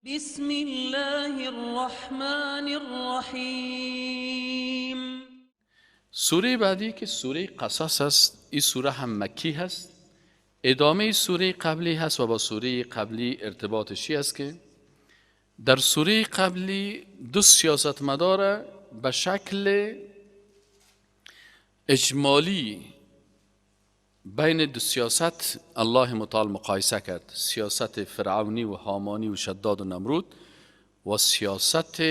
بسم الله الرحمن الرحیم. سوره بعدی که سوره قصص است، این سوره هم مکی هست، ادامه سوره قبلی هست و با سوره قبلی ارتباطشی است که در سوره قبلی دو سیاستمدار به شکل اجمالی بین دو سیاست الله متعال مقایسه کرد، سیاست فرعونی و هامانی و شداد و نمرود و سیاست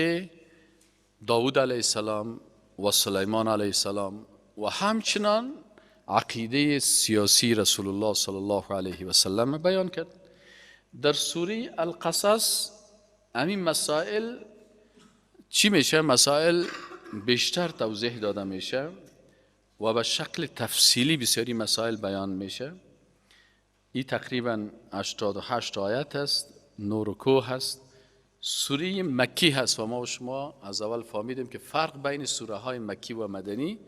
داود علیه السلام و سلیمان علیه السلام و همچنان عقیده سیاسی رسول الله صلی الله علیه و سلم بیان کرد. در سوره القصص همین مسائل چی میشه؟ مسائل بیشتر توضیح داده میشه و به شکل تفصیلی بسیاری مسائل بیان میشه. این تقریبا 88 آیت است، نور کو هست، سوره مکی هست و ما و شما از اول فهمیدیم که فرق بین سوره های مکی و مدنی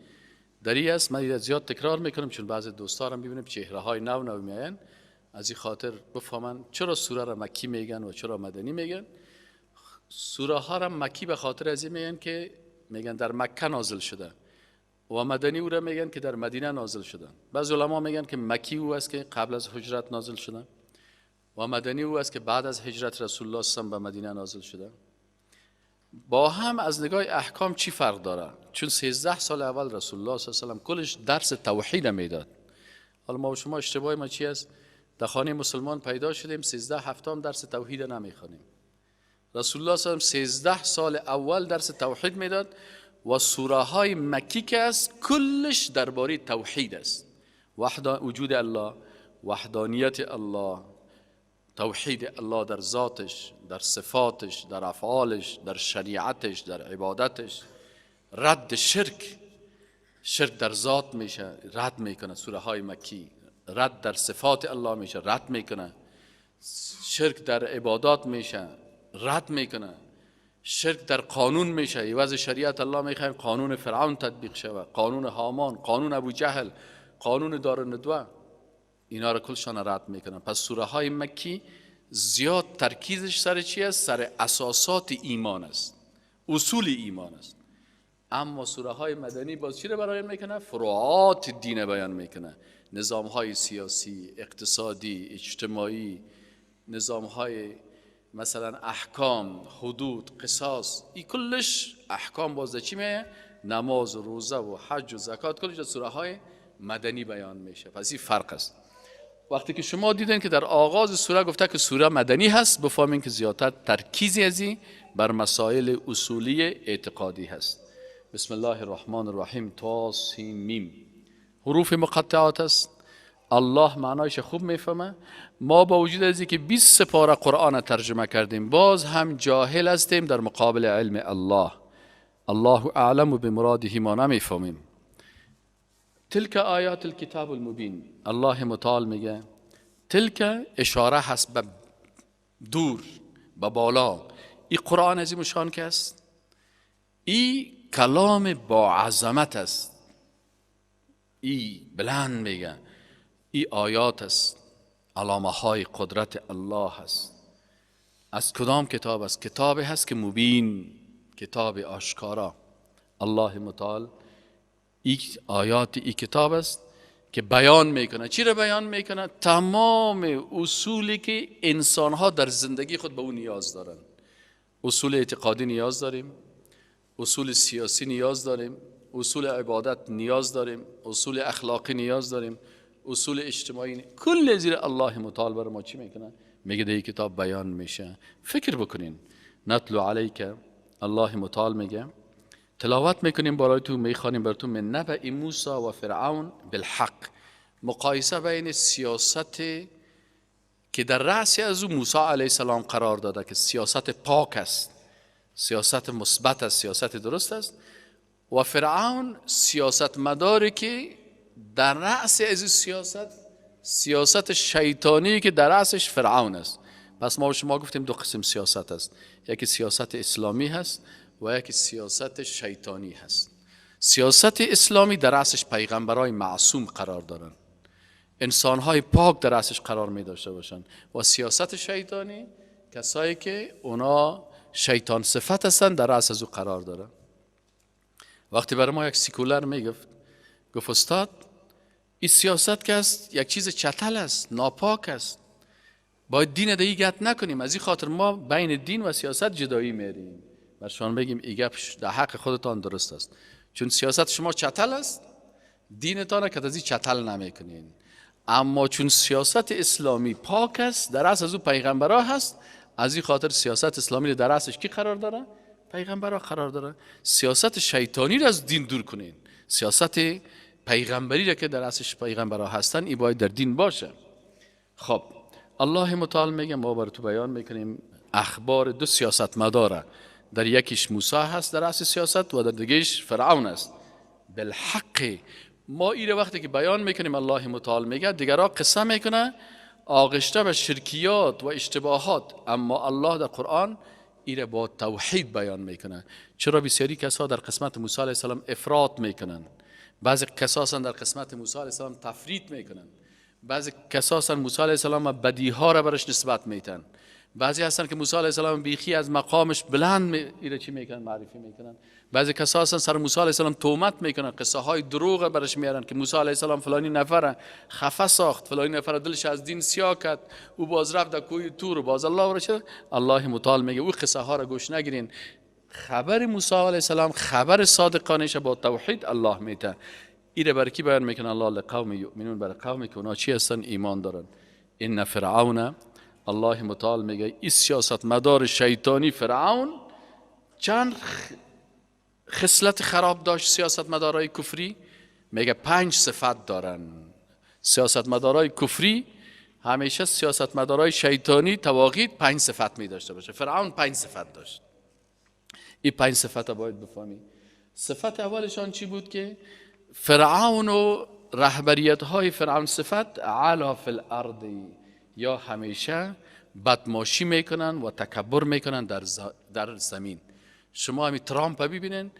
در این است. من زیاد تکرار میکنم چون بعضی دوستا رو میبینیم چهره های نو نو میاین، از این خاطر بفهمن چرا سوره را مکی میگن و چرا مدنی میگن. سوره ها را مکی به خاطر از این میگن که میگن در مکه نازل شده و مدنی او را میگن که در مدینه نازل شده. بعض علما میگن که مکی او است که قبل از هجرت نازل شده و مدنی او است که بعد از هجرت رسول الله صلی الله علیه و به مدینه نازل شده. با هم از نگاه احکام چی فرق داره؟ چون 13 سال اول رسول الله صلی الله علیه و کلش درس توحید میداد. حالا ما و شما اشتباه ما چی است؟ در خانه مسلمان پیدا شدیم، 13 هفتم درس توحید نمیخوانیم. رسول الله صلی الله علیه و 13 سال اول درس توحید میداد و سوره های مکی که است کلش درباره توحید است، وجود الله، وحدانیت الله، توحید الله در ذاتش، در صفاتش، در افعالش، در شریعتش، در عبادتش، رد شرک، شرک در ذات میشه رد میکنه سوره های مکی، رد در صفات الله میشه رد میکنه، شرک در عبادات میشه رد میکنه، شرک در قانون میشه، عوض شریعت الله میخوایم قانون فرعون تطبیق شود، قانون هامان، قانون ابو جهل، قانون دارالندوه، اینا رو کلشان رد میکنن. پس سوره های مکی زیاد ترکیزش سر چی است؟ سر اساسات ایمان است، اصول ایمان است. اما سوره های مدنی باز چی رو بیان میکنه؟ فروعات دین بیان میکنه، نظام های سیاسی، اقتصادی، اجتماعی، نظام های مثلا احکام، حدود، قصاص، این کلش احکام باز چی میه؟ نماز و روزه و حج و زکات کلش در سوره های مدنی بیان میشه. پس این فرق است. وقتی که شما دیدین که در آغاز سوره گفته که سوره مدنی هست، بفهمین که زیادتر ترکیزی از این بر مسائل اصولی اعتقادی هست. بسم الله الرحمن الرحیم. طاسین میم، حروف مقطعات است. الله معنایش خوب میفهمه. ما با وجود از اینکه 20 سپاره قرآن ترجمه کردیم باز هم جاهل هستیم در مقابل علم الله. الله اعلم بمراده، ما نمیفهمیم. تلک آیات الکتاب المبین، الله متعال میگه تلک اشاره هست به دور، به بالا. این قرآن عظیم شان که است، این کلام با عظمت است، ای بلند میگه، ای آیات است، علامه های قدرت الله است. از کدام کتاب است؟ کتاب هست که مبین، کتاب آشکارا. الله متعال ای آیات ای کتاب است که بیان میکنه. چی را بیان میکنه؟ تمام اصولی که انسان ها در زندگی خود به اون نیاز دارن. اصول اعتقادی نیاز داریم، اصول سیاسی نیاز داریم، اصول عبادت نیاز داریم، اصول اخلاقی نیاز داریم، اصول اجتماعی، کل زیر الله متعال بر ما چی میکنه؟ میگه در کتاب بیان میشه. فکر بکنین، نتلو علیک، الله متعال میگه تلاوت میکنیم برای تو، میخوانیم بر تو، من نبأ موسی و فرعون بالحق، مقایسه بین سیاست که در رأس از او موسی علیه السلام قرار داده که سیاست پاک است، سیاست مثبت است، سیاست درست است، و فرعون سیاست مداری که در رأس از سیاست، سیاست شیطانی که در رأسش فرعون است. پس ما شما گفتیم دو قسم سیاست است، یکی سیاست اسلامی هست و یکی سیاست شیطانی هست. سیاست اسلامی در رأسش پیغمبرای معصوم قرار دارن، انسانهای پاک در رأسش قرار می داشته باشن، و سیاست شیطانی کسایی که اونا شیطان صفت هستن در رأس از او قرار داره. وقتی برای ما یک سیکولر میگفت، گفت استاد این سیاست که است یک چیز چتل است، ناپاک است، باید دین دیگه گت نکنیم، از این خاطر ما بین دین و سیاست جدایی میریم. برشان بگیم این گپ در حق خودتان درست است، چون سیاست شما چتل است، دینتان که از این چتل نمیکنین. اما چون سیاست اسلامی پاک است، در رأس از او پیغمبرا هست، از این خاطر سیاست اسلامی در رأسش کی قرار داره؟ پیغمبرا قرار داره. سیاست شیطانی را از دین دور کنین، سیاست پیغمبری را که در رأسش پیغمبرا هستن ای باید در دین باشه. خب الله متعال میگه ما بر تو بیان میکنیم اخبار دو سیاست مداره، در یکیش موسی هست در رأس سیاست و در دیگهش فرعون است. بالحق ما ایره وقتی که بیان میکنیم الله متعال میگه دیگرها قصه میکنه آغشته به شرکیات و اشتباهات، اما الله در قرآن ایره با توحید بیان میکنه. چرا بسیاری کسا در قسمت موسی علیه السلام افراط میکنن، بعضی کسا در قسمت موسی علیه السلام تفریط میکنن، بعضی کسا هستن موسی علیه السلام بدیها را برش نسبت میتن، بعضی هستن که موسی علیه السلام بیخی از مقامش بلند ایره چی میکنن؟ معرفی میکنن. بعضی کسا هستن سر موسی علیه السلام تهمت میکنن، قصه های دروغ برش میارن که موسی علیه السلام فلانی نفره خفه ساخت، فلانی نفر دلش از دین سیاه کرد، او باز رفت در کوه تور، باز الله را. الله متعال میگه او قصه ها را گوش نگیرین، خبر موسی علیه السلام خبر صادقانه با توحید الله میته. ایره بر کی بیان میکنه؟ الله لقوم یؤمنون، بر قومی که اونا چی هستن؟ ایمان دارن. ان فرعون، الله متعال میگه این سیاست مدار شیطانی فرعون چند خصلت خراب داشت. سیاست مدارای کفری میگه 5 صفت دارن. سیاست مدارای کفری همیشه سیاست مدارای شیطانی تواغیت 5 صفت می داشته باشه. فرعون 5 صفت داشت. این 5 صفت باید بفهمی. صفت اولشان چی بود؟ که فرعون و رهبریت های فرعون صفت علا فی الارض، یا همیشه بدماشی میکنن و تکبر میکنن در زمین. شما همین ترامپ ببینین،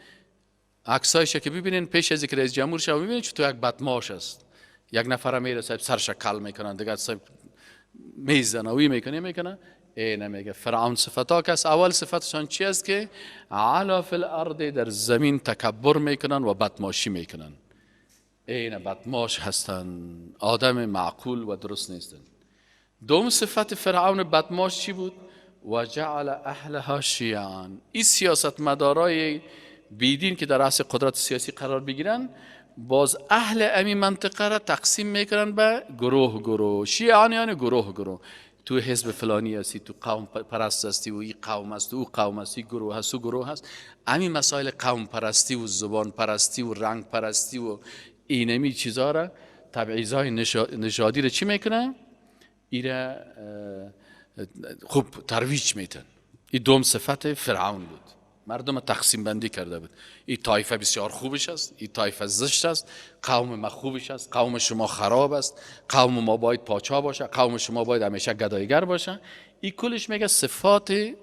عکسایش که ببینین پیش از اینکه رئیس جمهور شه ببینین چطور یک بدماش است. یک نفر میره صاحب سرش کل میکنن، دیگه صاحب میزنه وی میکنه. ای نمیگه فرعون صفتا کس اول صفتشان چی است؟ که علا فی الارض، در زمین تکبر میکنن و بدماشی میکنن. این بدماش هستن، آدم معقول و درست نیستن. دوم صفت فرعون بدماش چی بود؟ و جعل اهلها شیعا. این سیاست مدارای بیدین که در رأس قدرت سیاسی قرار بگیرن، باز اهل امی منطقه را تقسیم میکنن به گروه گروه. شیعان یعنی گروه گروه. تو حزب فلانی هستی، تو قوم پرست هستی، و این قوم هست و او قوم هست، این گروه هست و گروه هست. امی مسائل قوم پرستی و زبان پرستی و رنگ پرستی و اینمی چیزا را، تبعیضای نژادی را چی میکنه؟ ایره خوب ترویج میتن. این دوم صفت فرعون بود. مردم تقسیم بندی کرده بود. این طایفه بسیار خوبش است، این طایفه زشت است، قوم ما خوبش است، قوم شما خراب است، قوم ما باید پاچا باشه، قوم شما باید همیشه گدایگر باشه. این کلش میگه صفات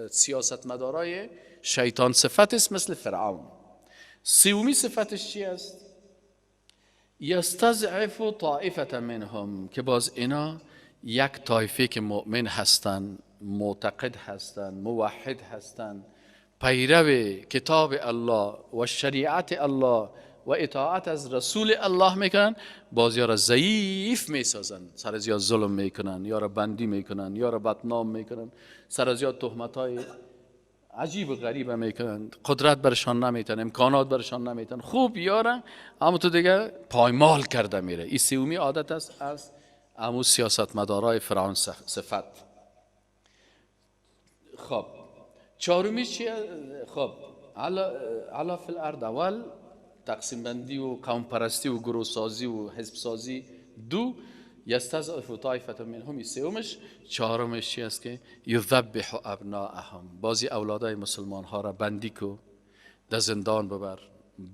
سیاستمدارای شیطان صفت است، مثل فرعون. سومی صفتش چی است؟ یستضعف طائفه منهم، که باز اینا یک طایفه که مؤمن هستند، معتقد هستند، موحد هستند، پیرو کتاب الله و شریعت الله و اطاعت از رسول الله میکنن، باز یا را ضعیف میسازن، سر از یا ظلم میکنن، یا را بندی میکنن، یا را بدنام میکنن، سر از یا تهمت های عجیب و غریب میکنن، قدرت برشان نمیتن، امکانات برشان نمیتن. خوب یاره اما تو دیگه پایمال کرده میره. این سومی عادت است از امو سیاستمدارای فرعون صفت. خب چهارمی چیه؟ خب علا فی الارض، اول تقسیم بندی و قوم پرستی و گروه سازی و حزب سازی. دو یستضعف طایفه منهم، سومش. چهارمش چی است؟ که یذبح ابناءهم، بعضی اولادای مسلمان ها را بندی کو، در زندان ببر،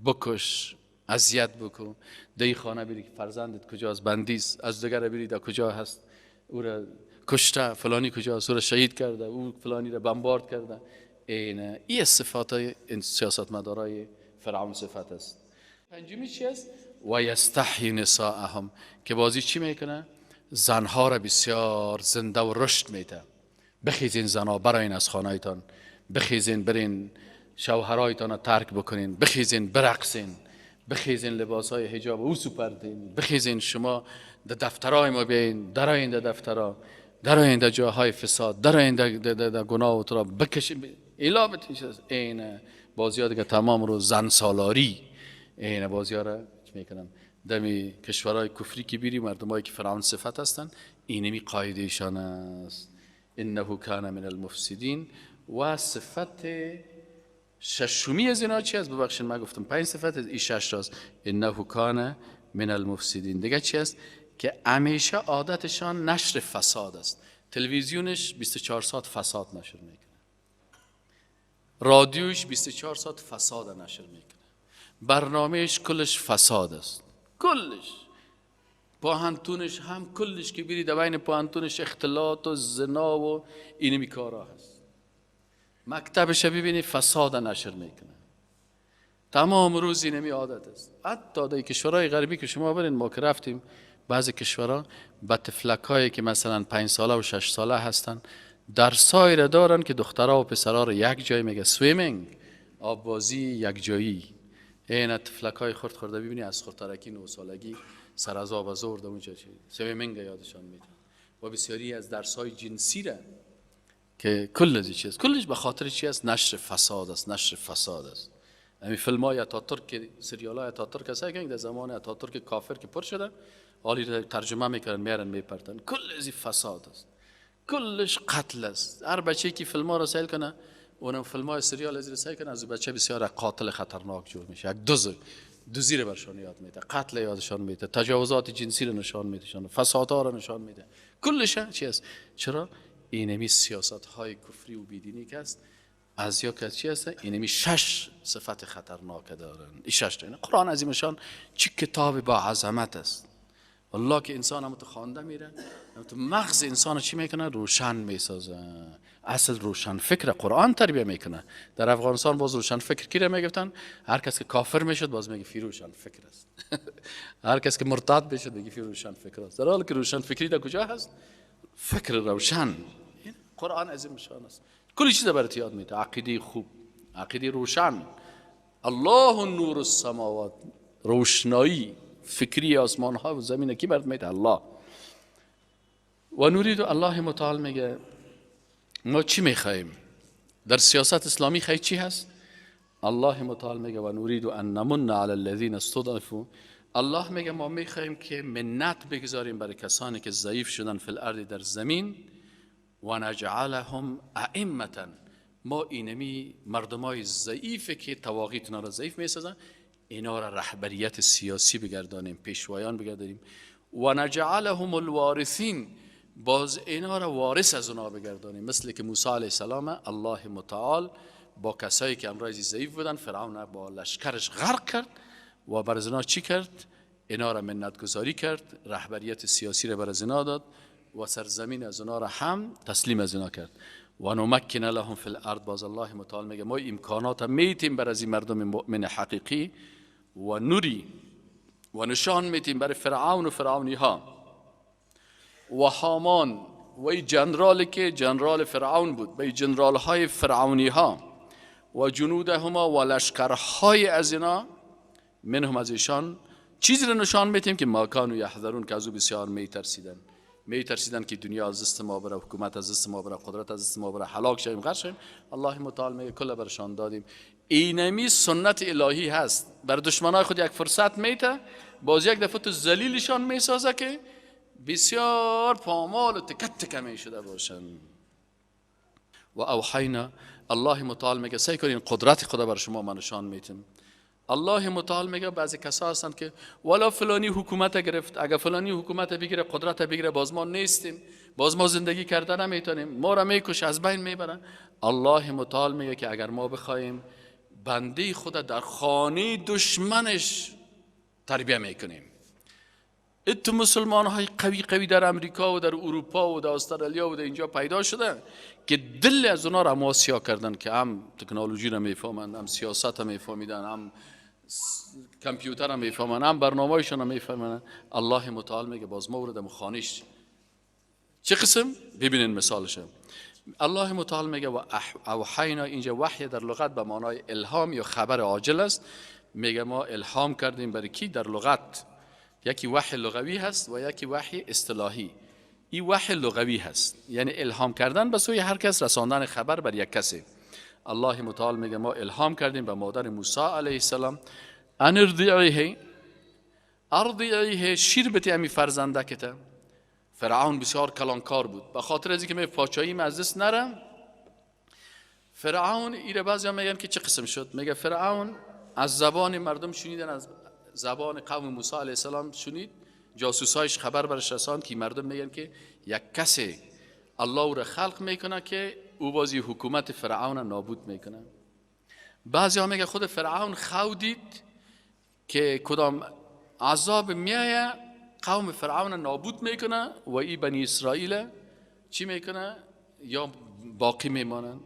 بکش، اذیت بکن. در خانه بری که فرزندت کجاست، بندیست، از دیگر بری در کجا هست، او را کشته، فلانی کجاست، او را شهید کرده، او فلانی را بمبارد کرده. اینه این صفات این سیاستمدارای فرعون صفت است. پنجمی چی است؟ و یستحیی نساءهم، که بازی چی میکنه؟ زنها را بسیار زنده و رشد میده. بخیزین زنا براین از خانهایتان، بخیزین برین شوهرایتان را ترک بکنین، بخیزین برقصین، بخیزین لباسهای حجاب او سپردین، بخیزین شما در دفترهای ما بیاین، درآیین در دفترها، درآیین در جاهای فساد، درآیین در گناه و ترا بکشین ایلا بتین. این بازی ها دیگه تمام رو زن سالاری، این بازی ها را میکنن دمی کشورهای کفری که بیری، مردمایی که فرعون صفت هستن، اینمی قاعده ایشان است. انه کان من المفسدین. و صفت ششمی از اینا چی است؟ ببخشید من گفتم 5 صفت، از این 6 راست. انه کان من المفسدین. دیگه چی است؟ که همیشه عادتشان نشر فساد است. تلویزیونش 24 ساعت فساد نشر میکنه، رادیوش 24 ساعت فساد نشر میکنه، برنامهش کلش فساد است، کلش پاهنتونش هم کلش که بیری در بین پاهنتونش اختلاط و زنا و اینمی کارا هست. مکتبش ببینی فساد نشر میکنه، تمام روز اینمی عادت است. حتی در کشورهای غربی که شما برین، ما که رفتیم بعضی کشورها به طفلکایی که مثلا 5 ساله و 6 ساله هستن درسایی را دارن که دخترها و پسرها رو یک جای میگه swimming، آب بازی یک جایی. این طفلکای خرد خورده ببینی از خردترکی 9 سالگی سر از آب زور اونجا چی swimming یادشان میده. و بسیاری از درسای جنسی را که کل از چیز کلش به خاطر چی است؟ نشر فساد است، نشر فساد است. همین فیلم های اتاتورک، سریال های اتاتورک هست که در زمان اتاتورک کافر که پر شده، حالی ترجمه میکنن میارن میپرتن، کل از فساد است، کلش قتل است. هر بچه که فیلم ها رو سیل کنه، اونم فیلم های سریال از سیل کنه، از بچه بسیار قاتل خطرناک جور میشه. یک دزدی رو برشان یاد میده، قتل یادشان میده، تجاوزات جنسی رو نشان میده، فسادها رو نشان میده، کلش چی است؟ چرا؟ اینمی سیاست های کفری و بیدینی که است از یا که چی هست؟ اینمی 6 صفت خطرناک دارن. این 6 تا. قرآن عظیمشان چی کتاب با عظمت است. والله که انسان هم تو خوانده میره، هم تو مغز انسان چی میکنه؟ روشن میسازه. اصل روشن فکر قرآن تربیه میکنه. در افغانستان باز روشن فکر کی را میگفتن؟ هر کس که کافر میشد باز میگه فی روشن فکر است. هر کس که مرتد میشد میگه فی روشن فکر است. در حالی که روشن فکری در کجا هست؟ فکر روشن. قرآن عظیم شان است. کلی چیز برات یاد میده. عقیده خوب، عقیده روشن. الله نور السماوات، روشنایی فکری آسمان ها و زمین کی برات میده؟ الله. و نورید الله متعال میگه ما چی میخوایم در سیاست اسلامی؟ خیلی چی هست؟ الله متعال میگه و نورید ان نمن علی الذین استضعفوا. الله میگه ما میخوایم که منت بگذاریم برای کسانی که ضعیف شدن فی الارض، در زمین، و نجعلهم ائمه. ما اینمی مردمای ضعیف که طواغیت را ضعیف میسازن، اینا را رهبریت سیاسی بگردانیم، پیشوایان بگردانیم. و نجعلهم الوارثین، باز اینا را وارث از اونا بگردانیم. مثل که موسی علیه السلام الله متعال با کسایی که امرای ضعیف بودن، فرعون با لشکرش غرق کرد و بر از اینا چی کرد؟ اینا را منت گذاری کرد، رهبریت سیاسی را بر از اینا داد و سرزمین از اونا را هم تسلیم از اینا کرد. و نمکن لهم فی الارض، باز الله متعال میگه ما امکانات میتیم بر از این مردم مؤمن حقیقی و نوری و نشان میتیم برای فرعون و فرعونی ها و هامان و ای جنرال که جنرال فرعون بود، به جنرال های فرعونی ها و جنودهما و لشکرهای از اینا، منهم از ایشان چیزی را نشان میتیم که ما کانوا یحذرون، که از او بسیار میترسیدن. میترسیدن که دنیا از دست ما بره، حکومت از دست ما بره، قدرت از دست ما بره، هلاک شویم، غرق شویم. الله متعال میگه کل برشان دادیم. اینمی سنت الهی هست. بر دشمنای خود یک فرصت میته، باز یک دفعه تو ذلیلشان میسازه که بسیار پامال و تکت تکه می شده باشن. و اوحینا، الله متعال میگه سعی کنین قدرت خدا بر شما من نشان میتیم. الله متعال میگه بعضی کسا هستند که والا فلانی حکومت گرفت، اگر فلانی حکومت بگیره، قدرت بگیره، باز ما نیستیم، باز ما زندگی کرده نمیتونیم، ما را میکش، از بین میبرن. الله متعال میگه که اگر ما بخوایم بنده خود در خانه دشمنش تربیه میکنیم. ات مسلمان های قوی قوی در امریکا و در اروپا و در استرالیا و در اینجا پیدا شده که دل از اونا را ما سیاه کردن که هم تکنولوژی را میفهمند، هم سیاست را میفهمیدن، هم کامپیوتر را میفهمند، هم برنامه‌هایشان را میفهمند. الله متعال میگه باز ما ورد مخانش چه قسم؟ ببینین مثالش. الله متعال میگه و اوحینا، اینجا وحی در لغت به معنای الهام یا خبر عاجل است. میگه ما الهام کردیم برای کی؟ در لغت یکی وحی لغوی هست و یکی وحی اصطلاحی. این وحی لغوی هست، یعنی الهام کردن به سوی هر کس، رساندن خبر بر یک کسی. الله متعال میگه ما الهام کردیم به مادر موسی علیه السلام ان ارضعیه، ارضعیه، شیر بتی امی فرزنده کته. فرعون بسیار کلانکار بود، به خاطر از اینکه می پاچایی از دست نرم. فرعون ایره بعضیا میگن که چه قسم شد؟ میگه فرعون از زبان مردم شنیدن، از زبان قوم موسی علیه السلام شنید، جاسوسایش خبر برش رساند که مردم میگن که یک کسی الله را خلق میکنه که او بازی حکومت فرعون نابود میکنه. بعضی ها میگه خود فرعون خو دید که کدام عذاب میایه قوم فرعون نابود میکنه و ای بنی اسرائیل چی میکنه یا باقی میمانن.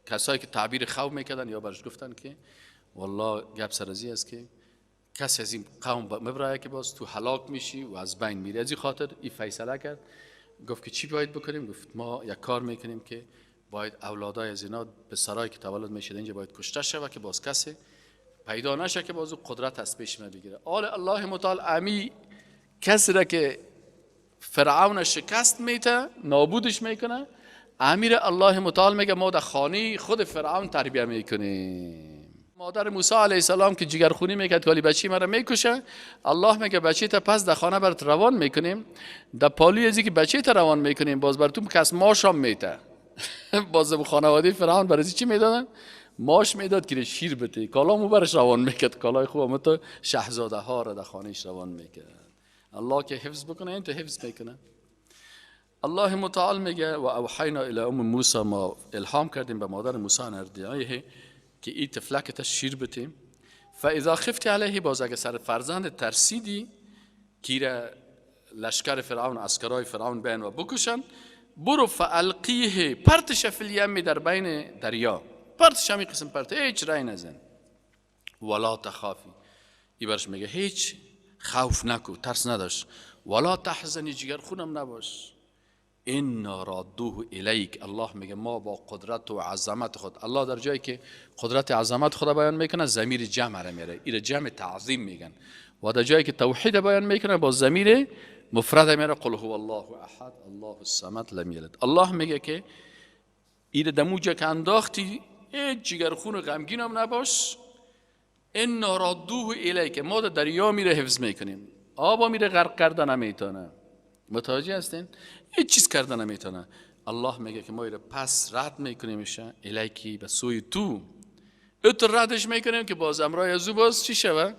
کسایی که تعبیر خو میکردن یا برش گفتن که والله گپ سر ازی است که کسی از این قوم مبرایه که باز تو هلاک میشی و از بین میری. از این خاطر این فیصله کرد، گفت که چی باید بکنیم؟ گفت ما یک کار میکنیم که باید اولادای از اینا به سرای که تولد میشه اینجا باید کشته شوه که باز کسی پیدا نشه که باز قدرت از پیش ما بگیره. آل الله متعال امی کسی را که فرعون شکست میته نابودش میکنه، امیر الله متعال میگه ما در خانه خود فرعون تربیه میکنیم. مادر موسی علیه السلام که جگرخونی میکرد که بچی مرا میکشه، الله میگه بچی تا پس در خانه برات روان میکنیم، در پالوی ازی که بچی تا روان میکنیم باز براتون کس ماشام میته. باز خانواده فرعون برای چی میدادن؟ ماش میداد که شیر بده، کالا مو برش روان میکرد، کالای خوب هم تو شهزاده ها را در خانهش روان میکرد. الله که حفظ بکنه این تو حفظ میکنه. الله متعال میگه و اوحینا الی ام موسی، ما الهام کردیم به مادر موسی ان ارضعیه که این طفلک تا شیر بتیم. فاذا خفت علیه، باز اگه سر فرزند ترسیدی که لشکر فرعون عسکرای فرعون بین و بکشن، برو فالقیه، پرتش فی الیم، در بین دریا پرتش، همی قسم پرت، هیچ رای نزن. ولا تخافی، ای برش میگه هیچ خوف نکو، ترس نداشت. ولا تحزنی، جگر خونم نباش. انا رادوه الیک، الله میگه ما با قدرت و عظمت خود، الله در جایی که قدرت عظمت خود بیان میکنه ضمیر جمع را میاره، ایره جمع تعظیم میگن، و در جایی که توحید بیان میکنه با ضمیر مفرد میاره، قل هو الله احد الله الصمد لم یلد. الله میگه که ایره دموجه که انداختی هیچ جگرخون و غمگین هم نباش. انا رادوه الیک، ما در دریا میره حفظ میکنیم، آبا میره غرق کردن نمیتونه. متوجه هستین؟ هیچ چیز کرده نمیتونه. الله میگه که ما ایره پس رد میکنیم میشه الیکی، به سوی تو اتر ردش میکنیم که باز امرای از او باز چی شوه؟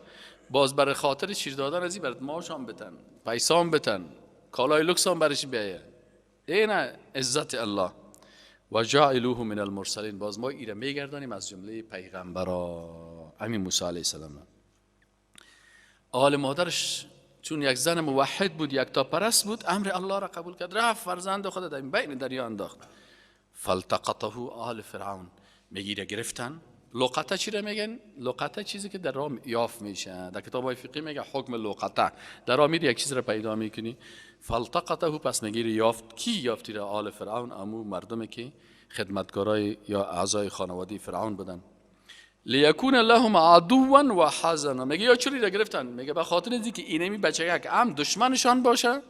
باز برای خاطر شیر دادن از این برات ماش هم بتن، پیسه هم بتن، کالای لکس هم برش بیایه. اینه عزت الله. و جعلوه من المرسلین، باز ما ایره میگردانیم از جمله پیغمبرا. همین موسی علیه السلام. آل مادرش چون یک زن موحد بود، یک تا پرست بود، امر الله را قبول کرد، رفت فرزند خود در بین دریا انداخت. فالتقطه آل فرعون، میگیره گرفتن. لقطه چی را میگن؟ لقطه چیزی که در راه یافت میشه. در کتاب های فقهی میگه حکم لقطه، در راه میری یک چیز را پیدا میکنی. فالتقطه، پس میگیره یافت. کی یافتی را؟ آل فرعون، امو مردمی که خدمتکارای یا اعضای خانواده فرعون بودن. لیکون لهم عدوا و حزنا، میگه یا چرا گرفتن؟ میگه به خاطر اینکه اینمی بچه یک هم دشمنشان باشه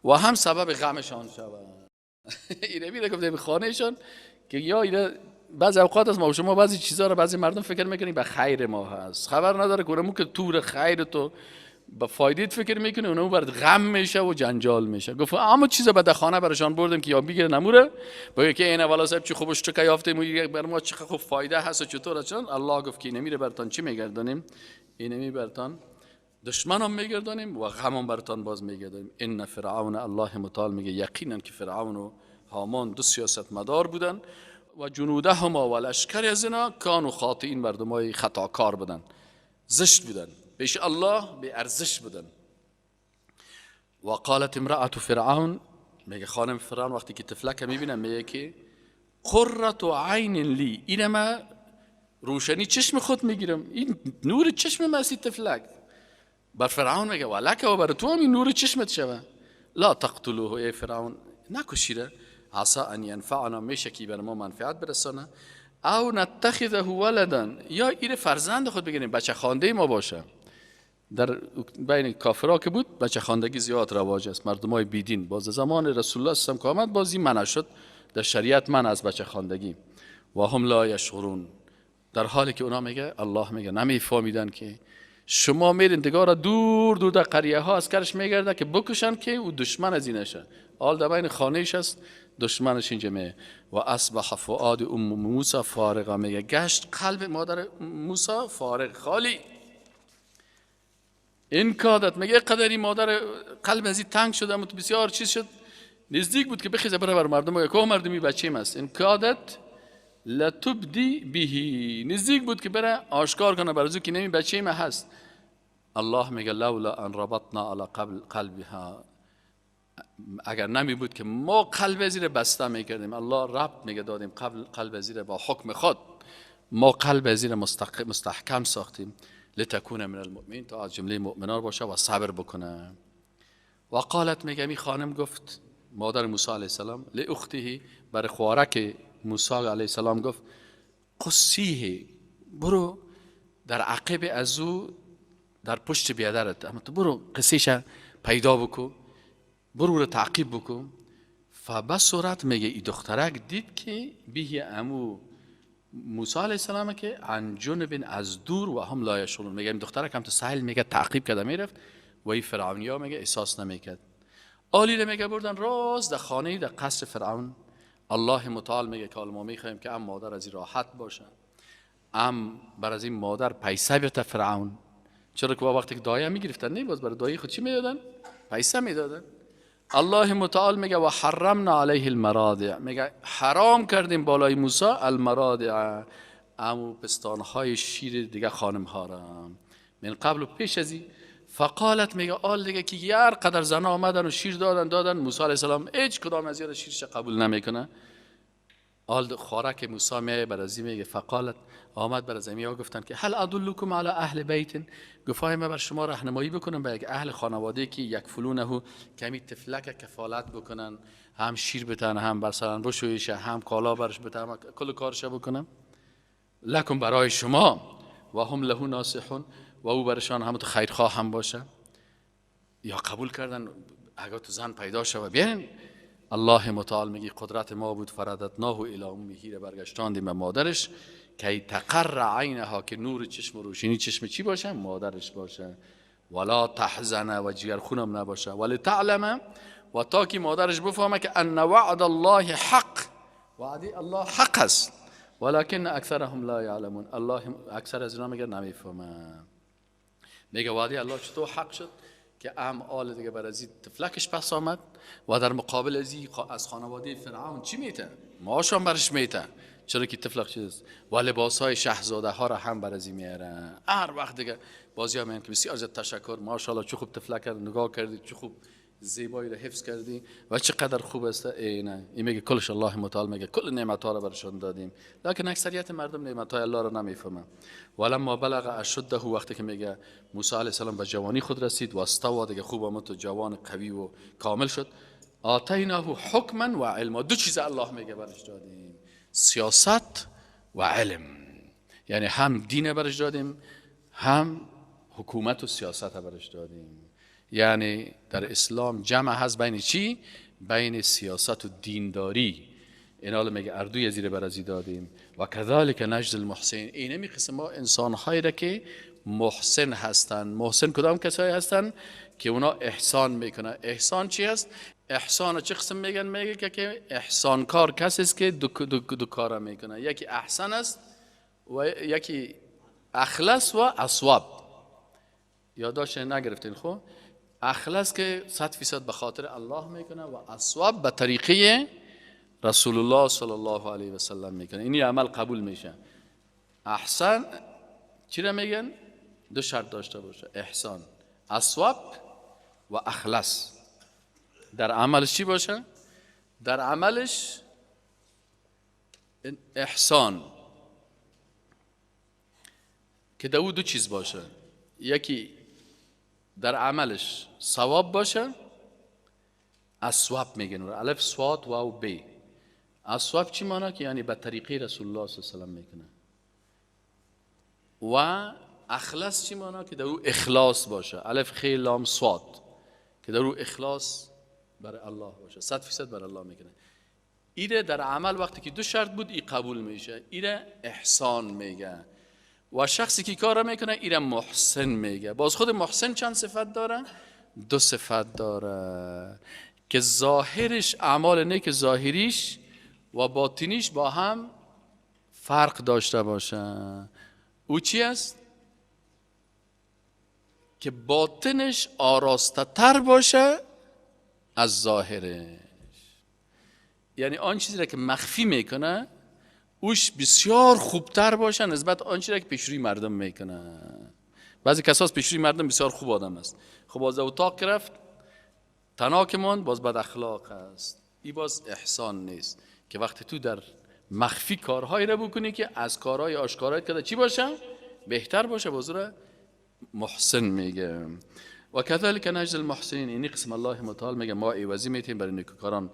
و هم سبب غمشان شود. اینمی را گفته به خانهشان که یا اینا بعضی اوقات از ما و شما بعضی چیزا رو بعضی مردم فکر میکنیم به خیر ما هست، خبر نداره که اونمو که تور خیر تو به فایدیت فکر میکنه، اونمو برات غم میشه و جنجال میشه. گفت اما چیزا به خانه برشان بردیم که یا بگیره نموره بگه که این والا صاحب چی خوبش چه یافته، بر ما چه خوب فایده هست و چطور چون الله گفت که نمیره برتان چی میگردانیم؟ اینمی برتان دشمنم میگردانیم و غمم برتان باز میگردانیم. ان فرعون، الله متعال میگه یقینا که فرعون و هامان دو سیاست مدار بودن و جنودهما و لشکر از اینا کانوا خاطئین، مردمای خطاکار بودن، زشت بودن، پیش الله به ارزش بودن. و قالت امرأة فرعون، میگه خانم فرعون وقتی که طفلک میبینه میگه که قرة عین لی، اینه ما روشنی چشم خود میگیرم، این نور چشم ما است طفلک. بر فرعون میگه ولک و بر تو هم این نور چشمت شوه. لا تقتلوه، ای فرعون نکشیره، عسى ان ینفعنا، میشه که بر ما منفعت برسانه، او نتخذه ولدا، یا ایره فرزند خود بگیریم، بچه خوانده ما باشه. در بین کافرها که بود بچه خواندگی زیاد رواج است، مردمای بیدین. باز زمان رسول الله صلی الله علیه و آمد، بازی منع شد در شریعت، من از بچه خواندگی. و هم لا یشعرون، در حالی که اونا میگه الله میگه نمیفهمیدن که شما میرین دیگه دور دور در قریه ها از کرش میگرده که بکشن که او دشمن از این نشه. حال در بین خانهش است، دشمنش اینجا میه. و اصبح فؤاد ام موسی فارغا، میگه گشت قلب مادر موسی فارغ، خالی. این کادت، میگه قدری مادر قلب از این تنگ شد، اما بسیار چیز شد، نزدیک بود که بخیزه بره بر مردم بگه که مردمی بچیم است. این کادت لتبدی بهی، نزدیک بود که بره آشکار کنه برای که نمی بچه ما هست. الله میگه لولا ان ربطنا علی قلبها، اگر نمی بود که ما قلب زیر بسته میکردیم. الله ربط میگه دادیم قلب زیر با حکم خود، ما قلب زیر مستحکم ساختیم. لتکون من المؤمنین، تا از جمله مؤمنان باشه و صبر بکنه. و قالت، میگه می خانم گفت مادر موسی علیه السلام، لاخته، بر خوارک موسی علیه السلام گفت قصیه، برو در عقب از او، در پشت بیادرت، اما تو برو قصیش پیدا بکو، برو رو تعقیب بکو. فبصرت، میگه ای دخترک دید که بیه امو موسی علیه السلام که عن جنب، از دور، و هم لا یشعرون. میگه این دخترک هم تو ساحل میگه تعقیب کرده میرفت و این فرعونیا میگه احساس نمیکرد. آلی رو میگه بردن راست در خانه در قصر فرعون. الله متعال میگه که ما میخوایم که ام مادر از این راحت باشه، ام بر از این مادر پیسه بیته فرعون. چرا که وقتی که دایه میگرفتن نه باز برای دایه خود چی میدادن؟ پیسه میدادن. الله متعال میگه و حرمنا علیه المراضع، میگه حرام کردیم بالای موسی المراضع، امو پستانهای شیر دیگه خانم ها را من قبل و پیش از این. فقالت، میگه آل دیگه که هر قدر زن آمدن و شیر دادن، موسی علیه السلام هیچ کدام از یار شیرش قبول نمیکنه. آل خارک موسی میه بر از میگه فقالت، آمد بر از ها گفتن که هل ادلکم علی اهل بیت، گفت ما بر شما راهنمایی بکنم به یک اهل خانواده که یک فلونه کمی طفلک کفالت بکنن، هم شیر بتن، هم مثلا بشویشه، هم کالا برش بتن، کل کارش بکنم. لکم، برای شما، و هم له ناصحون، و او برشان هم تو خیرخواه هم باشه. یا قبول کردن اگر تو زن پیدا شوه بیاین. الله متعال میگه قدرت ما بود، فرددناه الی امه، برگشتاندیم به مادرش، که تقر عینها، که نور چشم و روشنی چشم چی باشه؟ مادرش باشه. ولا تحزن، و جگر خونم نباشه. ولی تعلم، و تا که مادرش بفهمه که ان وعد الله حق، وعده الله حق است، ولكن اکثرهم لا یعلمون. الله اکثر از اینا میگه نمیفهمن. میگه وعده الله چطور حق شد که ام آل دیگه بر از طفلکش پس آمد و در مقابل از خانواده فرعون چی میته؟ معاش هم برش میته، چرا که طفلک چیز است. و لباس های شاهزاده ها را هم بر از میاره. هر وقت دیگه بازی ها میگن که بسیار زیاد تشکر، ماشاءالله چه خوب طفلک نگاه کردی، چه خوب زیبایی را حفظ کردی و چقدر خوب است. ای نه، این میگه کلش الله متعال میگه کل نعمت ها را برشان دادیم، لکن اکثریت مردم نعمت های الله را نمیفهمن. ولما بلغ اشده، وقتی که میگه موسی علیه السلام به جوانی خود رسید و استوا، دیگه خوب آمد تو جوان قوی و کامل شد، آتیناه حکما و علما، دو چیز الله میگه برش دادیم، سیاست و علم. یعنی هم دین برش دادیم، هم حکومت و سیاست برش دادیم. یعنی در اسلام جمع هست بین چی؟ بین سیاست و دینداری. این حالا میگه اردوی زیر برازی دادیم. و کذالک نجزی المحسنین، اینمی قسم ما انسانهایی را که محسن هستند. محسن کدام کسایی هستند؟ که اونا احسان میکنن. احسان چی هست؟ احسان چه قسم میگن؟ میگه که احسان کار کسی است که دو کار میکنه، یکی احسن است و یکی اخلص و اصواب. یادداشت نگرفتین خب؟ اخلص که 100% به خاطر الله میکنه و اصواب به طریقه رسول الله صلی الله علیه و سلم میکنه. اینی عمل قبول میشه. احسن چی را میگن؟ دو شرط داشته باشه احسان، اصواب و اخلص. در عملش چی باشه؟ در عملش احسان که دو دو چیز باشه، یکی در عملش ثواب باشه، اصواب میگن، الف صاد واو ب. اصواب چی مانا؟ که یعنی به طریقه رسول الله صلی الله علیه و سلم میکنه. و اخلص چی مانا؟ که در او اخلاص باشه، الف خ لام صاد، که در او اخلاص برای الله باشه، 100% برای الله میکنه. ایره در عمل وقتی که دو شرط بود ای قبول میشه، ایره احسان میگه. و شخصی که کار میکنه ایره محسن میگه. باز خود محسن چند صفت داره؟ دو صفت داره که ظاهرش اعمال نیک ظاهریش و باطنیش با هم فرق داشته باشه. او چی است؟ که باطنش آراسته تر باشه از ظاهرش، یعنی آن چیزی را که مخفی میکنه اوش بسیار خوبتر باشه نسبت آن چیزی را که پیش روی مردم میکنه. بعضی کساس پیش روی مردم بسیار خوب آدم است، خب باز اتاق رفت تنها که ماند باز بد اخلاق است. ای باز احسان نیست که وقتی تو در مخفی کارهایی را بکنی که از کارهای آشکارایی که چی باشه؟ بهتر باشه، باز را محسن میگه. و کذلک نجزی المحسنین، این قسم الله متعال میگه ما عوضی میتیم برای نیکوکاران.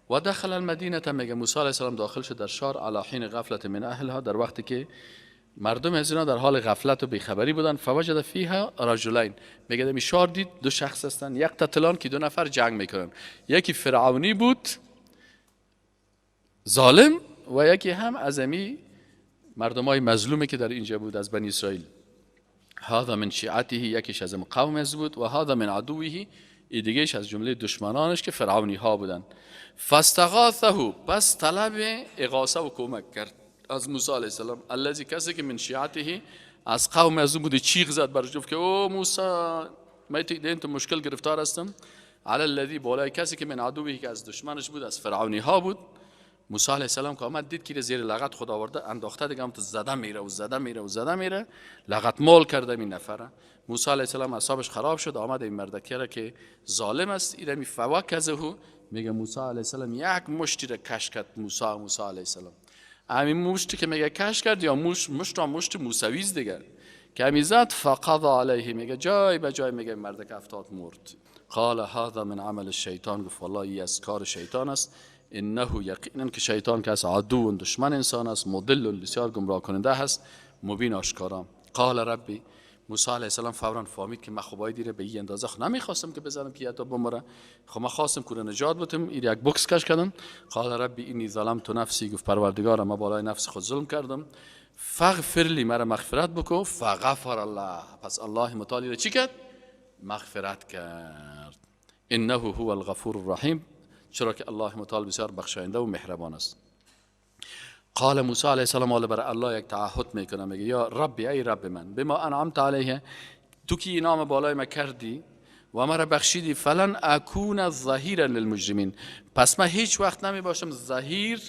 و دخل المدینه، میگه موسی علیه السلام داخل شد در شهر، علی حین غفلت من اهلها، در وقتی که مردم از اینا در حال غفلت و بیخبری بودن. فوجد فیها رجلین، میگه در شهر دید دو شخص هستن، یقتتلان، که دو نفر جنگ میکنن، یکی فرعونی بود ظالم و یکی هم از امی مردمای مظلومی که در اینجا بود از بنی اسرائیل. هذا من شیعته، یکیش از قوم از بود، و هذا من عدوه، ای دیگهش از جمله دشمنانش که فرعونی ها بودن. فاستغاثه، پس طلب اغاثه و کمک کرد از موسی علیه السلام، الذی کسی که من شیعته از قوم از بود، چیغ زد برش گفت که او موسی من تو مشکل گرفتار هستم، علی الذی بالای کسی که من عدوه که از دشمنش بود، از فرعونی ها بود. موسی علیه السلام که آمد دید که زیر لغت خدا آورده انداخته، دیگه هم تو زده میره و زده میره و زده میره، لغت مال کرده این نفره. موسی علیه السلام اعصابش خراب شد، آمد این مردکی را که ظالم است ایره می فوکزه، میگه موسی علیه السلام یک مشتی را کش کرد. موسی علیه السلام همین مشتی که میگه کش کرد، یا مشت مشت موسویز دیگه که همی زد، فقضا علیه، میگه جای به جای میگه مردک افتاد مرد. قال هذا من عمل الشیطان، گفت والله ای از کار شیطان است. انه یقینا که شیطان که از عدو دشمن انسان است، مضل بسیار گمراه کننده است، مبین آشکارا. قال ربی، موسی علیه السلام فورا فهمید که من خب باید به این اندازه خب نمیخواستم که بزنم که حتی بمره، خب من خواستم که نجات بدم، این یک بوکس کش کردم. قال ربی انی ظلمت نفسی، گفت پروردگارم من بالای نفس خود ظلم کردم، فاغفر لی، مرا مغفرت بکو. فغفر الله، پس الله متعالی را چی کرد؟ مغفرت کرد. انه هو الغفور الرحیم، چرا که الله متعال بسیار بخشاینده و مهربان است. قال موسی علیه السلام حالا برای الله یک تعهد میکنه، میگه یا ربی، ای رب من، بما انعمت علیه، تو که انعام بالای ما کردی و مرا بخشیدی، فلن اکون ظهیرا للمجرمین، پس من هیچ وقت نمی باشم ظهیر،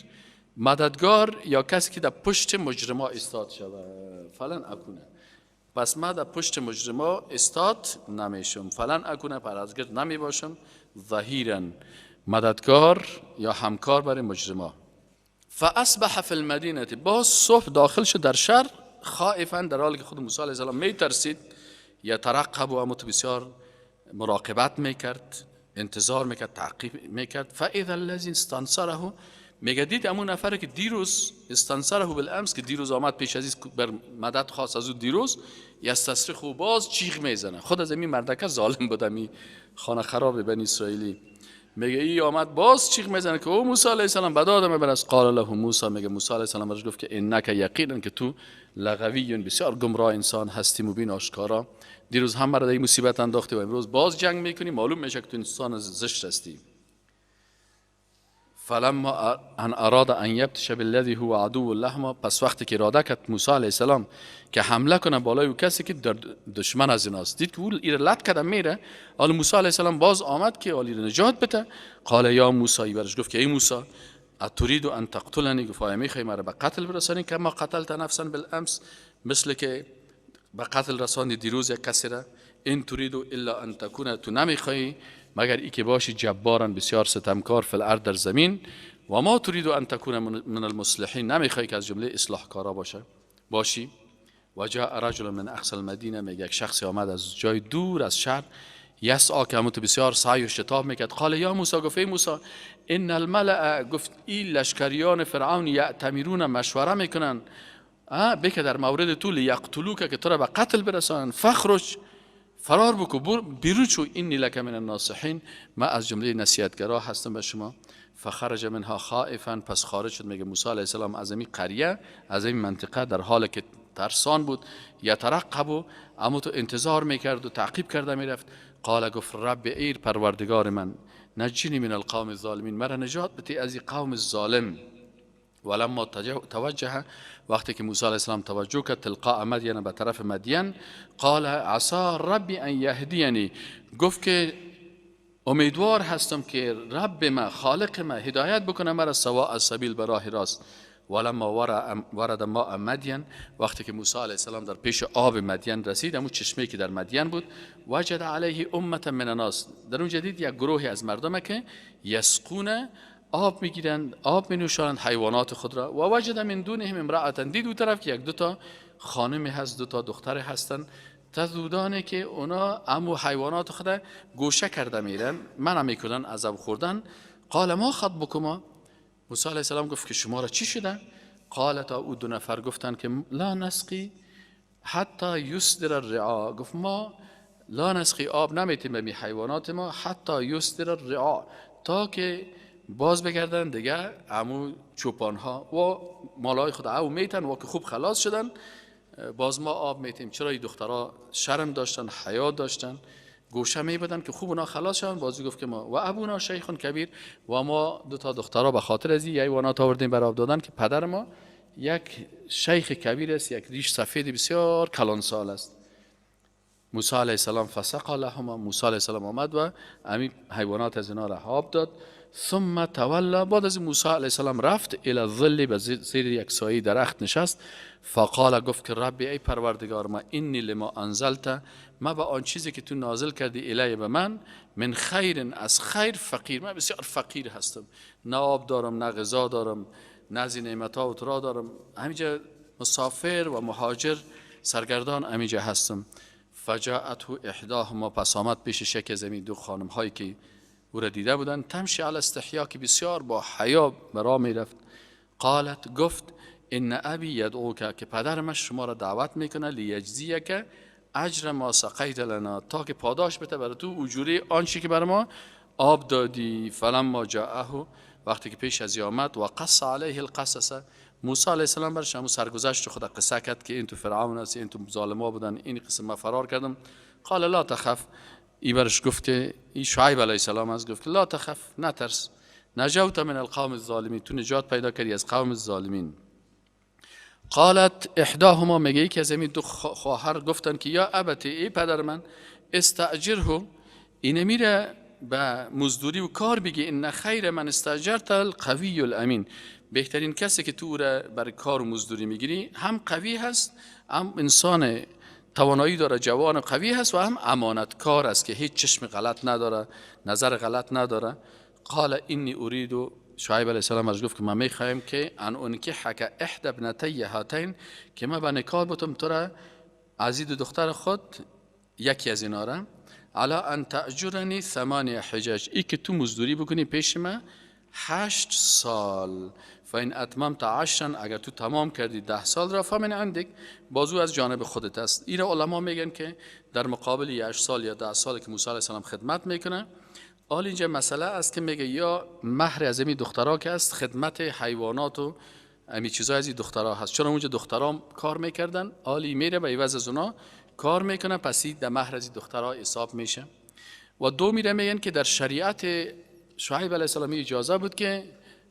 مددگار یا کسی که در پشت مجرما استاد شود. فلن اکون، پس من در پشت مجرما استاد نمیشم، فلن اکون پرهیزگار نمی باشم، ظهیرا مددگار یا همکار برای مجرما. فاصبح فی المدینه، باز صبح داخل شد در شهر، خائفا، در حالی که خود موسی علیه السلام میترسید، یترقب، و اما بسیار مراقبت میکرد، انتظار میکرد، تعقیب میکرد. فاذا الذی استنصره، میگه دید امون نفره که دیروز استنصره بالامس، که دیروز آمد پیش از بر مدد خواست از او دیروز، یستصرخ، و باز چیغ میزنه. خود از این مردکه ظالم بود، می خانه خراب بنی اسرائیلی. میگه ای آمد باز چیغ میزنه که او موسی علیه السلام به دادم برس. قال له موسی، میگه موسی علیه السلام برش گفت که انک یقینا که تو لغوی، بسیار گمراه انسان هستی، مبین آشکارا. دیروز هم مرا در این مصیبت انداختی و امروز باز جنگ میکنی، معلوم میشه که تو انسان زشت هستی. فلما ان اراد ان یبطش بالذی هو عدو لهما، پس وقتی که اراده کرد موسی علیه السلام که حمله کنه بالای او کسی که در دشمن از ایناست، دید که او ایره لط کرده میره. حالا موسی علیه السلام باز آمد که حالی نجات بده. قال یا موسی، برش گفت که ای موسی، اترید ان تقتلنی، گفت آیا میخوای مرا به قتل برسانی؟ کما قتلت نفسا بالامس، مثل که به قتل رساندی دیروز یک کسی را. ان ترید الا ان تکون، تو نمیخوای مگر ای که باشی جبارا، بسیار ستمکار، فی الارض، در زمین. و ما ترید ان تکون من المصلحین، نمیخوای که از جمله اصلاحکارا باشی. و جاء رجل من اقصى المدینه، میگه یک شخصی آمد از جای دور از شهر، یسعی که همون تو بسیار سعی و شتاب میکرد. قال یا موسی، گفت ای موسی، ان الملأ، گفت این لشکریان فرعون، یأتمرون، مشوره میکنن بک در مورد تو، لیقتلوک، که تو را به قتل برسانن. فخرج، فرار بکو، بیرون شو، انی لک من الناصحین، ما از جمله نصیحتگرا هستم به شما. فخرج منها خائفا، پس خارج شد میگه موسی علیه السلام از این قریه، از این منطقه، در حال که ترسان بود. یترقب، اما تو انتظار میکرد و تعقیب کرده میرفت. قال، گفت رب، ای پروردگار من، نجنی من القوم الظالمین، مرا نجات بده از این قوم ظالم. ولما توجه، وقتی که موسی علیه السلام توجه کرد، تلقاء مدین، به طرف مدین، قال عسی ربی ان یهدینی، گفت که امیدوار هستم که رب ما، خالق ما، هدایت بکنه مرا، سواء السبیل، به راه راست. ولما ورد ماء مدین، وقتی که موسی علیه السلام در پیش آب مدین رسید، همون چشمه که در مدین بود، وجد علیه امة من الناس، در اونجا دید یک گروهی از مردم که یسقون، آب میگیرند، آب می نوشانند حیوانات خود را. و وجد من دونهم امرأة، دید اون طرف که یک دو تا خانم هست، دو تا دختر هستن، تذودانه، که اونا امو حیوانات خود گوشه کرده میرن، منع میکنن از آب خوردن. قال ما خطبکما، موسی علیه السلام گفت که شما را چی شده؟ قالتا، او دو نفر گفتن که لا نسقی حتی یصدر الرعاء، گفت ما لا نسقی، آب نمیتیم به می حیوانات ما، حتی یصدر الرعاء، تا که باز بگردن دیگه امو چوپان ها و مالای خود او میتن و که خوب خلاص شدن، باز ما آب میتیم. چرا؟ این دخترها شرم داشتن، حیا داشتن، گوشه می بودن که خوب اونا خلاص شدن. بازی گفت که ما و ابونا شیخ کبیر، و ما دو تا دخترها به خاطر از این حیوانات آوردیم برای آب دادن که پدر ما یک شیخ کبیر است، یک ریش سفید بسیار کلان سال است. موسی علیه السلام فسقی لهما، موسی علیه السلام آمد و امی حیوانات از اینا را آب داد. ثم تولی، بعد از موسی علیه السلام رفت، الی الظل، به زیر یک سایه درخت نشست. فقال، گفت که رب، ای پروردگار ما، انی لما انزلت، ما به آن چیزی که تو نازل کردی، الی، به من، من خیر، از خیر، فقیر، من بسیار فقیر هستم، نه آب دارم، نه غذا دارم، نه از این نعمت ها و ترا دارم، همینجا مسافر و مهاجر سرگردان همینجا هستم. فجاءته احداهما، پس آمد پیش یکی از دو خانم هایی که او را دیده بودند، تمشی علی استحیا، که بسیار با حیا برا می رفت. قالت، گفت ان ابی یدعوک، که پدر من شما را دعوت میکنه، لیجزیک اجر ما سقیت لنا، تا که پاداش بده برای تو اجوری آنچه که بر ما آب دادی. فلما جاءه، وقتی که پیش از آمد، و قص علیه القصص، موسی علیه السلام برش همون سرگذشت خود قصه کرد که این تو فرعون است، این تو ظالما بودن، این قسم ما فرار کردم. قال لا تخف، ای برش گفت که ای شعیب علیه السلام است، گفت لا تخف، نترس، نجوت من القوم الظالمین، تو نجات پیدا کردی از قوم الظالمین. قالت احداهما، میگه یکی از این دو خواهر گفتن که یا ابت، ای پدر من، استأجره، اینه میره به مزدوری و کار بگی، ان خیر من استأجرت القوی الامین، بهترین کسی که تو را برای کار و مزدوری میگیری هم قوی هست، هم انسان توانایی داره، جوان قوی هست و هم امانتکار است که هیچ چشم غلط نداره، نظر غلط نداره. قال انی ارید، شعیب علیه السلام از گفت که من میخوایم که ان انکحک احدی ابنتی هاتین، که من به نکاح بتم تو را از دو دختر خود یکی از اینا را، علی ان تأجرنی ثمانیه حجج، ای که تو مزدوری بکنی پیش من 8 سال. فان اتممت عشرا، اگر تو تمام کردی 10 سال را، فمن عندک، بازو از جانب خودت است. این علما میگن که در مقابل 8 سال یا 10 سال که موسی علیه السلام خدمت میکنه، حال اینجا مسئله است که میگه یا مهر از این دخترها که است، خدمت حیوانات و امی چیزای از این دخترها هست، چون اونجا دخترها کار میکردن، حالی میره به عوض از اونا کار میکنه، پس در مهر از این دخترها حساب میشه. و دو میره میگن که در شریعت شعیب علیه السلام اجازه بود که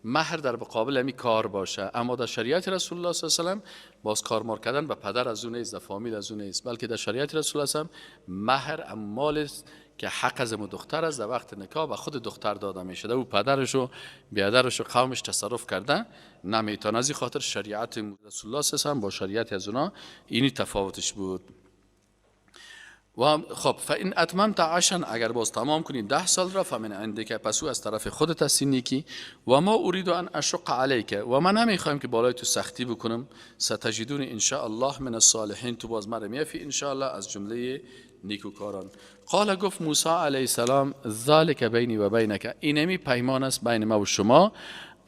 مهر در مقابل امی کار باشه، اما در شریعت رسول الله صلی الله علیه و باز کار مار کردن به پدر از اون نیست، فامیل از اون نیست، بلکه در شریعت رسول الله صلی مهر مال است که حق از دختر است، در وقت نکاح به خود دختر داده میشه، او پدرش و بیادرش و قومش تصرف کرده نمیتونه. از این خاطر شریعت رسول الله صلی الله با شریعت از اونا اینی تفاوتش بود. و خب، فان اتممت عشرا، اگر باز تمام کنی 10 سال را، فمن عندک، پس او از طرف خودت هستی نیکی. و ما ارید ان اشق علیک، و من نمیخوایم که بالای تو سختی بکنم. ستجدنی ان شاء الله من الصالحین، تو باز مرا میافی ان شاء الله از جمله نیکوکاران. قال گفت موسی علیه السلام ذلک بینی و بینک، اینمی پیمان است بین ما و شما،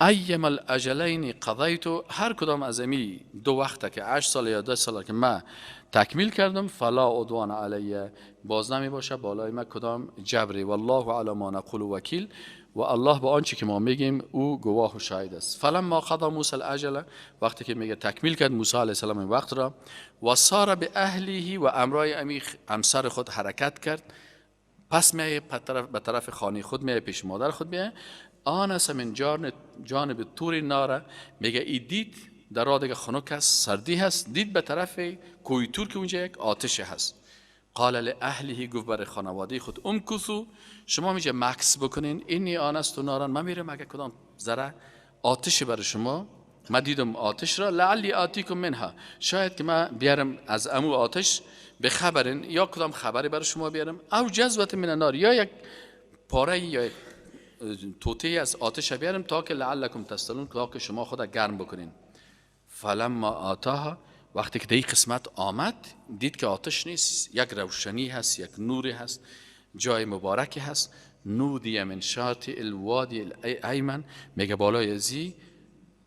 ایما الاجلین قضیت، هر کدام از امی دو وقت که 8 سال یا 10 سال که من تکمیل کردم، فلا عدوان علیه، باز نمی باشه بالای ما کدام جبری، والله علی ما نقول وکیل، و الله با آنچه که ما میگیم او گواه و شاهد است. فلما قضا موسی الاجل، وقتی که میگه تکمیل کرد موسی علیه السلام این وقت را، و سار به اهلیه، و امرای امی همسر خود حرکت کرد، پس میایه به طرف خانه خود میایه، پیش مادر خود میایه، آنس من جانب طور ناره، میگه ای دید در راه دیگه خنک هست، سردی هست، دید به طرف کوی تور که اونجا یک آتش هست. قال لاهله، گفت برای خانواده خود امکثوا، شما میگه مکس بکنین، اینی آنست و نارن، من میرم اگه کدام ذره آتش برای شما، من دیدم آتش را، لعلی آتیکم منها، شاید که من بیارم از امو آتش به خبرین، یا کدام خبری برای شما بیارم، او جذوة من النار، یا یک پاره یا یک توته از آتش بیارم، تا که لعلکم تصطلون، تا که شما خود گرم بکنین. فلما آتاها، وقتی که در این قسمت آمد دید که آتش نیست، یک روشنی هست، یک نوری هست، جای مبارکی هست. نودی من شاطئ الوادی الایمن، میگه بالای ازی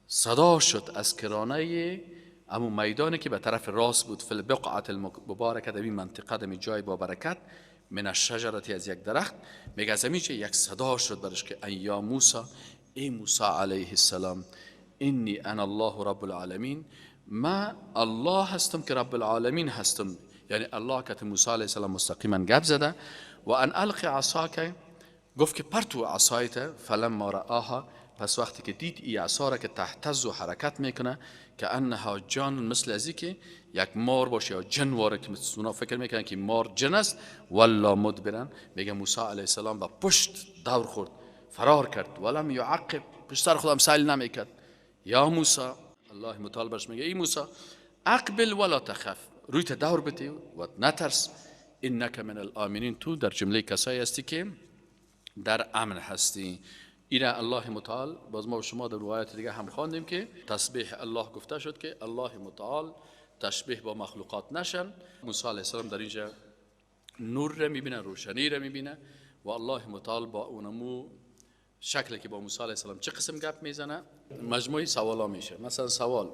صدا شد از کرانه امو میدانی که به طرف راست بود، فی البقعة المبارکه، در این منطقه، در جای با برکت، من الشجرة، از یک درخت، میگه از همینجا یک صدا شد برش که ای یا موسی، ای موسی علیه السلام، انی انا الله رب العالمین، ما الله هستم که رب العالمین هستم. یعنی الله که موسی علیه السلام مستقیما گپ زده. و ان القی عصاک، گفت که پرتو عصایت. فلما رآها، پس وقتی که دید ای عصا را که تهتز و حرکت میکنه، که انها جان، مثل ازی که یک مار باشه یا جن واره، که اونا فکر میکنن که مار جن است، ولا مدبرن، میگه موسی علیه السلام با پشت دور خورد، فرار کرد، ولم یعقب، پشت سر خودم سیل نمیکرد. یا موسی، الله متعال برش میگه ای موسی، اقبل ولا تخف، روی ته دور بتی و نترس، انک من الامنین، تو در جمله کسایی هستی که در امن هستی. اینا الله متعال، باز ما و شما در روایت دیگه هم خواندیم که تسبیح الله گفته شد که الله متعال تشبیه با مخلوقات نشن. موسی علیه السلام در اینجا نور را میبینه، روشنی را میبینه، و الله متعال با اونمو شکلی که با موسی علیه السلام چه قسم گپ میزنه، مجموعی سوالا میشه. مثلا سوال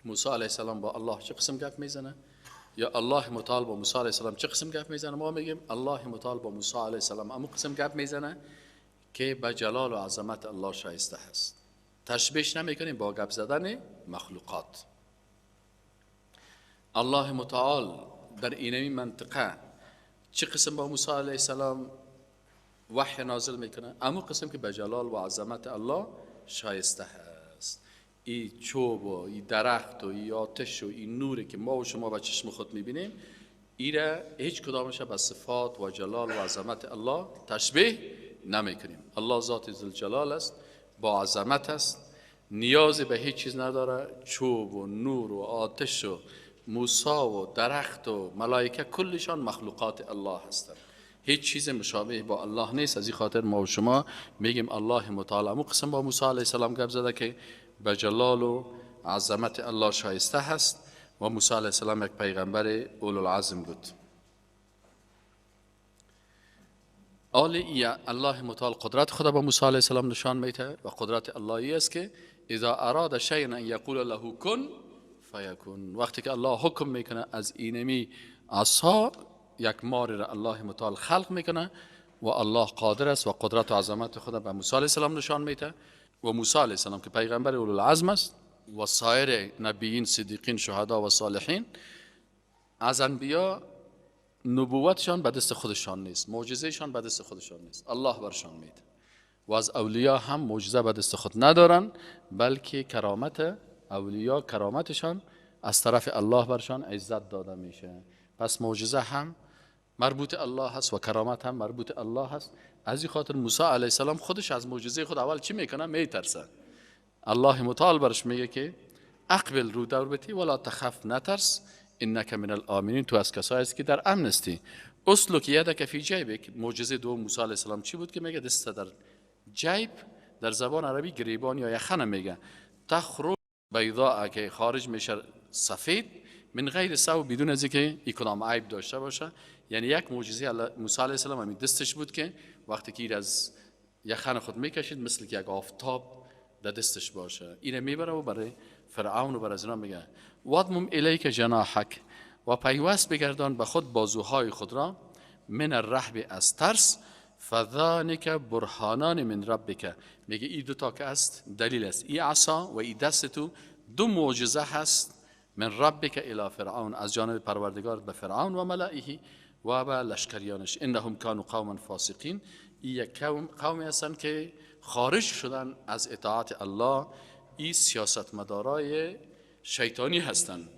موسی علیه السلام با الله چه قسم گپ میزنه، یا الله متعال با موسی علیه السلام چه قسم گپ میزنه. ما میگیم الله متعال با موسی علیه السلام امو قسم گپ میزنه که به جلال و عظمت الله شایسته هست. تشبیهش نمیکنیم با گپ زدن مخلوقات. الله متعال در اینمی منطقه چه قسم با موسی علیه السلام وحی نازل میکنه، امو قسم که به جلال و عظمت الله شایسته هست. ای چوب و ای درخت و ای آتش و ای نوری که ما و شما با چشم خود میبینیم، ایره هیچ کدامش به صفات و جلال و عظمت الله تشبیه نمیکنیم. الله ذات ذوالجلال است، با عظمت است، نیاز به هیچ چیز نداره. چوب و نور و آتش و موسی و درخت و ملائکه کلشان مخلوقات الله هستند، هیچ چیز مشابه با الله نیست. از این خاطر ما و شما میگیم الله متعال امو قسم با موسی علیه السلام گپ زده که به جلال و عظمت الله شایسته هست، و موسی علیه السلام یک پیغمبر اولوالعزم بود. آل الله متعال قدرت خدا با موسی علیه السلام نشان میده، و قدرت اللهی است که اذا اراد شیئا ان یقول له کن فیکون. وقتی که الله حکم میکنه از اینمی عصا یک مار را الله متعال خلق میکنه، و الله قادر است و قدرت و عظمت خدا به موسی علیه السلام نشان میده. و موسی علیه السلام که پیغمبر اولوالعزم است و سایر نبیین، صدیقین، شهدا و صالحین، از انبیا نبوتشان به دست خودشان نیست، معجزهشان به دست خودشان نیست، الله برشان میده. و از اولیا هم معجزه به دست خود ندارن، بلکه کرامت اولیا، کرامتشان از طرف الله برشان عزت داده میشه. پس معجزه هم مربوط الله هست و کرامت هم مربوط الله هست. از این خاطر موسی علیه السلام خودش از معجزه خود اول چی میکنه؟ میترسه. الله متعال برش میگه که اقبل، رو دور بتی، ولا تخف، نترس، انک من الامنین، تو از کسایی هستی که در امن هستی. اسلک یدک فی جیبک. معجزه دو موسی علیه السلام چی بود که میگه دست در جیب، در زبان عربی گریبان یا یخنه میگه، تخرج بیضاء، که خارج میشه سفید، من غیر سوء، بدون از اینکه ای کدام عیب داشته باشه. یعنی یک معجزه موسی علیه السلام همین دستش بود که وقتی که ایر از یخن خود میکشید مثل که یک آفتاب در دستش باشه، اینه میبره و برای فرعون و برای از اینا میگه واضمم الیک جناحک، و پیوست بگردان به خود بازوهای خود را، من الرهب از ترس، فذانک برهانان من ربک. میگه این دو تا که است دلیل است، ای عصا و ای دست تو دو معجزه هست، من ربک الی فرعون، از جانب پروردگار به فرعون و ملائه و به لشکریانش، انهم کانوا قوما فاسقین. این یک قومی هستند که خارج شدن از اطاعت الله، این سیاستمدارای شیطانی هستند.